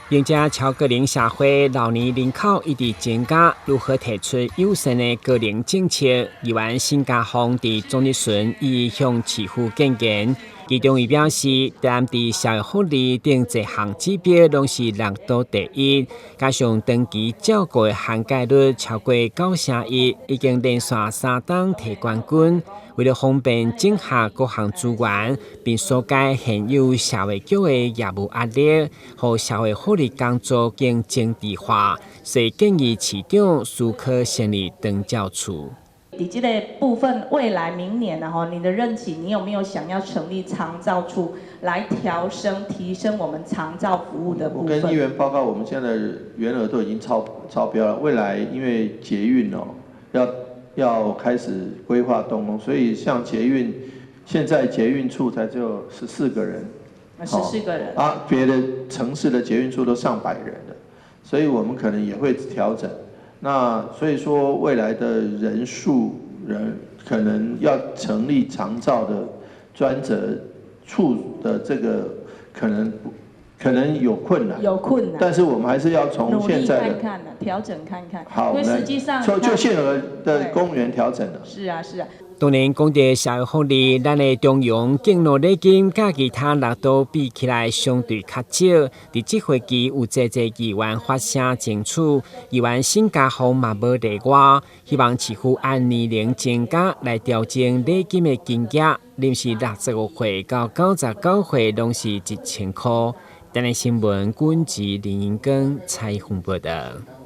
迎接超高齡社會，老年人口一直增加，如何提出友善的高齡政策？議員沈家鋒佇總質詢伊向市府建言，其中伊表示，台南佇社會福利等濟項指標攏是六都第一，加上長期照顧的涵蓋率超過91%，已經連續三冬提冠軍。為了方便整合各項資源，並疏解現有社會局的業務壓力，予社會福利工作更精緻化，所以建議市長思考成立長照處。佇這個部分，未來明年啊，你的任期，你有沒有想要成立長照處來調升、提升我們長照服務的部分？我跟議員報告，我們現在員額都已經超標了。未來因為捷運哦，要開始規劃動工，所以像捷運，現在捷運處才只有十四個人，十四個人啊，別的城市的捷運處都上百人的，所以我們可能也會調整。那所以說未來的人數人可能要成立長照的專責處的這個可能有困難，有困難，但是我們還是要從現在的看看調整看看。好，因為實際上就現額的公員調整了。是啊，是啊。當然，講到社會福利，咱的中央敬老禮金，佮其他六都比起來相對較少。佇這會期有濟濟議員發聲爭取，議員沈家鋒嘛無例外，希望市府按年齡增加來調整禮金的金額，臨時65歲到99歲攏是1000箍。台南新聞，軍籍林英根採訪報道。